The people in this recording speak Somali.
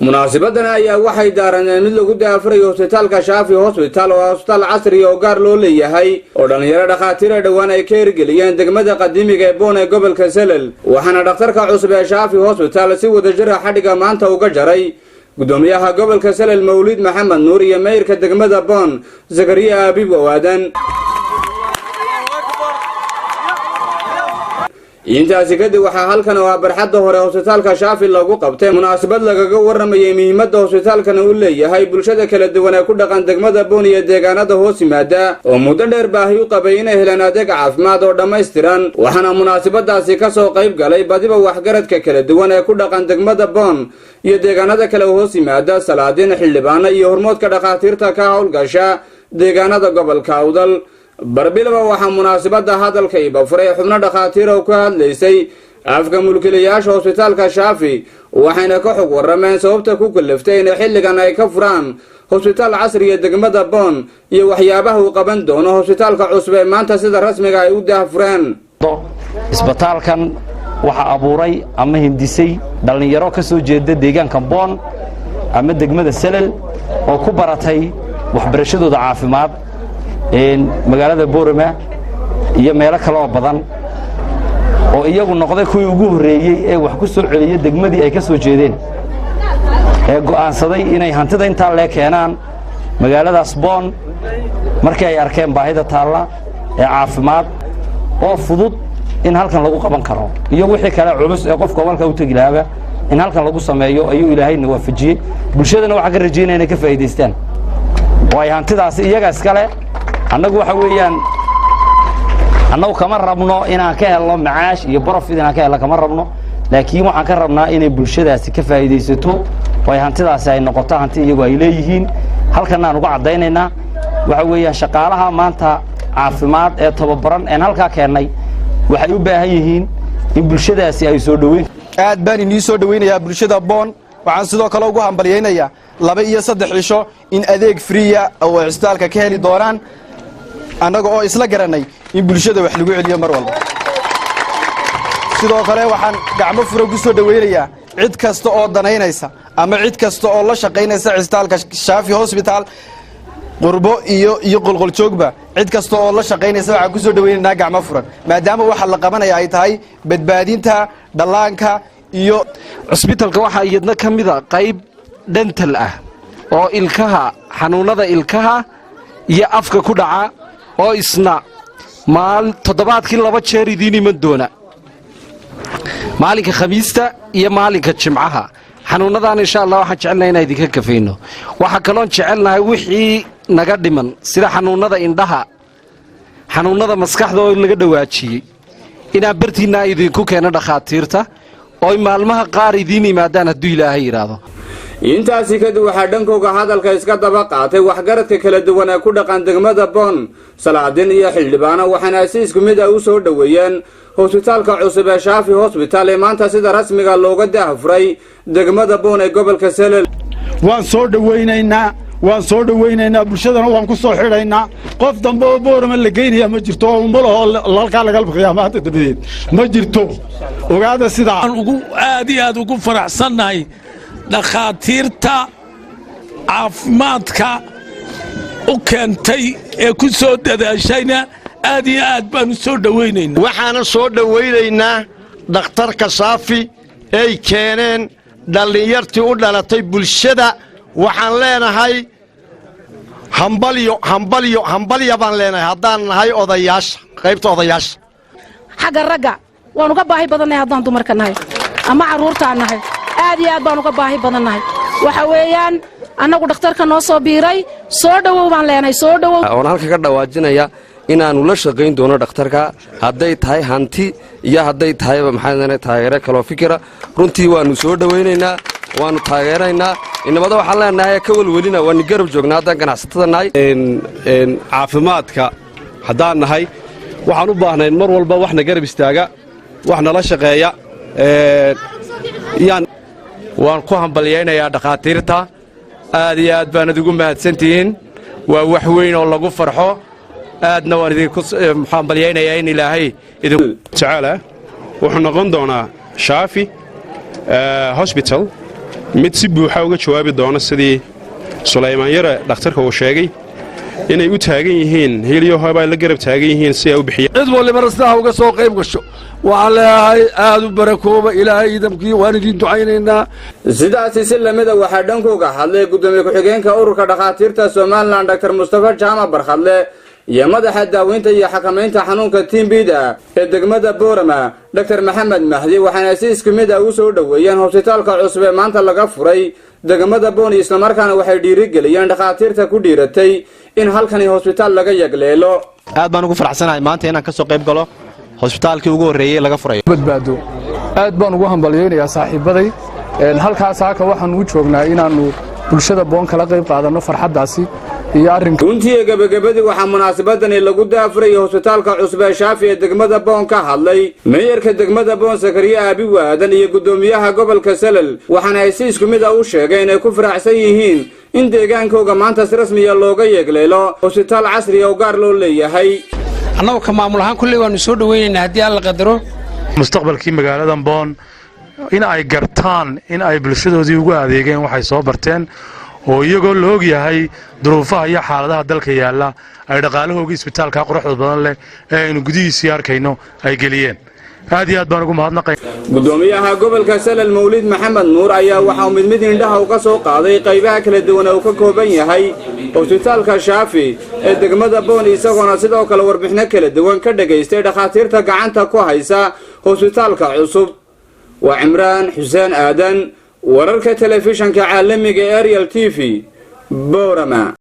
Munaasibadan ayaa waxay daaraneen mid lagu daahfurayo hosbitaalka Shaafi Hosbital, oo hosbitaal casri oo gaar loo leeyahay oo dhallinyaro dhakhaatiira dhowaan ay ka hirgeliyeen degmada qadiimiga ee Boon ee gobolka Selel. Waxaana dhakhtarka cusub ee Shaafi Hosbital si wadajira xadhigga maanta uga jaray gudoomiyaha gobolka Selel, Mawlid Maxamed Nuur, iyo mayrka degmada Boon, Zakariya Aabib Owaadan. Intaasi kadib waxaa halkan oo ah barxadda hore hosbitaalka Shaafi lagu qabtay munaasabad lagaga warramayay muhiimadda hosbitaalkan uu leeyahay bulshada kala duwan ee ku dhaqan degmada Boon iyo deegaanada hoos yimaada, oo muddo dheer baahi u qabay inay helaan adeeg caafimaad oo dhammaystiran. Waxaana munaasabadaasi ka soo qayb galay badiba waxgaradka kala duwan ee ku dhaqan degmada Boon iyo deegaanada kale hoos yimaada, salaadiin, xildhibaano iyo hormoodka dhakhaatiirta ka howlgasha deegaanada gobolka Awdal. Barbilaba waxaa munaasabadda hadalka ibafuray xubno dhakhaatiir oo ku hadlaysay afka mulkiilayaasha hosbitaalka Shaafi, waxayna ka xog warrameen sababta ku kaliftay inay xilligan ay ka furaan hosbitaal casriga degmada Boon iyo waxyaabaha uu qaban doono hosbitaalka cusub ee maanta sida rasmiga ay u daahfureen. Isbitaalkan waxaa abuuray ama hindisay dhallinyaro ka soo jeeda deegaanka Boon ama degmada Selel oo ku baratay waxbarashadooda caafimaad magaalada Boorama iyo meelo kale oo badan, oo iyagu noqday kuwii ugu horreeyey ee wax ku soo celiya degmadii ay ka soo jeedeen, ee go'aansaday inay hantida intaa lee keenaan magaaladaas Boon markii ay arkeen baahida taalla ee caafimaad oo fudud in halkan lagu qaban karo, iyo wixii kale culus ee qofka halka u tegi lahaaba in halkan lagu sameeyo ayuu Ilaahayna waafajiyey. Bulshadana waxaan ka rajaynaya inay ka faa'iidaystaan oo ay hantidaasi iyaga iskale. Annagu waxa weeyaan, annagu kama rabno inaan ka helno macaash iyo profit, inaan ka helno kama rabno, laakiin waxaan ka rabnaa inay bulshadaasi ka faa'iidaysato oo ay hantidaasi ay noqoto hanti iyagu ay leeyihiin. Halkanna aan uga caddaynaynaa waxa weeyaan, shaqaalaha maanta caafimaad ee tababaran een halkaa keennay waxay u baahan yihiin in bulshadaasi ay soo dhoweyn. Aad baan inii soo dhowaynayaa bulshada Boon. Waxaan sidoo kale ugu hambalyaynayaa 2 iyo 3 cisho in adeeg free ah oo ay cisbitaalka ka heli doonaan, annaga oo isla garannay in bulshada wax lagu celiyo mar walba. Sidoo kale waxaan gacmo fura ku soo dhowaynayaa cid kasta oo danaynaysa ama cid kasta oo la shaqaynaysa cisbitaalka Shaafi Hosbitaal, qurbo iyo qolqoljoogba. Cid kasta oo la shaqaynaysa waxaan ku soo dhowaynaynaa gacmo furan, maadaama waxa la qabanaya ay tahay badbaadinta dhallaanka iyo Cusbitalka waxaa iyadna ka mida qayb dental ah oo ilkaha, xanuunnada ilkaha iyo afka ku dhaca, oo isna maal toddobaadkii 2 jeer idiin iman doona, maalinka Khamiista iyo maalinka Jimcaha. Xanuunnadan, insha Allah, waxaan jecelnahay inaan idinka kafayno. Waxaa kaloon jecelnahay wixii naga dhiman, sida xanuunnada indhaha, xanuunnada maskaxda oo laga dhawaajiyey, inaan bartiinna idinku keeno dhakhaatiirta oo ay maalmaha qaar idiin yimaadaan, hadduu Ilaahay yidhaahdo. Intaasi kadib waxaa dhankooga hadalka iska daba qaatay waxgaradka kala duwan ee ku dhaqan degmada Boon, salaadiin iyo xildhibaano, waxaana si isku mid ah u soo dhoweeyeen hosbitaalka cusub ee Shaafi Hosbitaal ee maanta sida rasmiga looga daahfuray degmada Boon ee gobolka Selel. Waan soo dhowaynaynaa, waan soo dhowaynaynaa, bulshadana waan ku soo xidhaynaa. Qof dambe oo Boorama la geynaya ma jirto, oo umbalahoo halkaa laga bixiyaa maanta dabadeed ma jirto. Ogaada sidaa. Ugu aad iyo aad ugu faraxsannahay dhakhaatiirta caafimaadka u keentay ee ku soo dadaashayna aad iyo aad baanu soo dhowaynaynaa. Waxaana soo dhowaynaynaa dhakhtarka Saafi ay keeneen dhallinyartii u dhalatay bulshada. Waxaan leenahay hambalyo, hambalyo, hambalya baan leenahay, haddaan nahay odayaasha, qaybta odayaasha. Xagga ragga waan uga baahi badannahay haddaan dumarka nahay ama carruurtaan nahay. Aad iyo aad baan uga baahi badannahay. Waxa weeyaan, annagu dhakhtarka noo soo biiray soo dhowow baan leenahay, soo dhowow. Oon halka ka dhawaajinaya inaannu la shaqayn doono dhakhtarka, hadday tahay hanti iyo hadday tahayba maxaa taageero kaloo fikira. Runtii waannu soo dhowaynaynaa, waannu taageeraynaa. Inamada waxaan leenahay, ka welwelina, waanu garab joognaa haddaan ganacsatada nahay. Caafimaadka haddaan nahay, waxaan u baahnayn mar walba waxna garab istaaga, wax nala shaqeeya. Waan ku hambalyaynayaa dhakhaatiirta. Aad iyo aad baanad ugu mahadsantihiin. Waa wax weyn oo lagu farxo. Aadna waan idinku hambalyaynayaa in Ilaahay Tacaala, wuxuu noqon doonaa Shaafi Hospital. Mid si buuxa uga jawaabi doono sidii Sulaymaan Yare dhakhtarka uu sheegay inay u taagan yihiin, hiiliyo hooba ay la garab taagan yihiin si ay u bixiyaan. Cid walibana sidaa uga soo qayb gasho. Waxaan leeyahay aada u barakooba, Ilaahay idamkii, waan idiin ducaynaynaa. Sidaasi si lamida waxaa dhankooga hadlay gudoomiye ku-xigeenka ururka dhakhaatiirta Somaliland, Dr Mustafa Jaamac Barkhadle, iyo madaxa daaweynta iyo xakamaynta xanuunka TB-da ee degmada Boorama, Dr Maxamed Mahdi, waxaana si isku mid ah u soo dhoweeyeen hosbitaalka cusub ee maanta laga furay degmada Booni, islamarkaana waxay dhiirigeliyeen dhakhaatiirta ku dhiiratay in halkani hosbitaal laga yagleelo. Aad baan ugu faraxsanahay maanta inaan ka soo qayb galo hosbitaalkii ugu horreeyey laga furayo. Badbaado, aad baan ugu hambalyaynayaa saaxiibaday. Halkaas haka waxaan u joognaa inaannu bulshada Boon kala qayb qaadanno farxaddaasi iyo arrinka. Runtii gebagabadii waxaa munaasabadani lagu daafurayay hosbitaalka cusub ee Shaafi ee degmada Boon ka hadlay meeyarka degmada Boon, Sakariye Aabi Waadan, iyo guddoomiyaha gobolka Salal, waxaana ay si isku mid ah u sheegeen inay ku faraxsan yihiin in deegaankooga maanta si rasmiya looga yeegleelo hosbitaal casriya oo gaar loo leeyahay. Annagu ka maamul ahaan kulley waannu soo dhowaynaynaa haddii Alla qadaro. Mustaqbalkii magaaladan Boon in ay gartaan in ay bulshadoodii ugu adeegeen waxay soo barteen, oo iyagoo la og yahay duruufaha iyo xaaladaha dalka yaalla, ay dhaqaalahoogii isbitaalka quruxda badan leh ee aynu gudihiisii arkayno ay geliyeen. Aad iyo aad baan ugu mahadnaqay. Gudoomiyaha gobolka Salal, Mawlid Maxamed Nuur, ayaa waxauu mid mid indhaha uga soo qaaday qaybaha kala duwan ee uu ka kooban yahay hosbitaalka Shaafi ee degmada Boon, isagoona sidoo kale warbixino kala duwan ka dhagaystay dhakhaatiirta gacanta ku haysa hosbitaalka cusub. Waa Cimraan Xuseen Aadan, wararka telefishanka caalamiga Ariel TV, Boorama.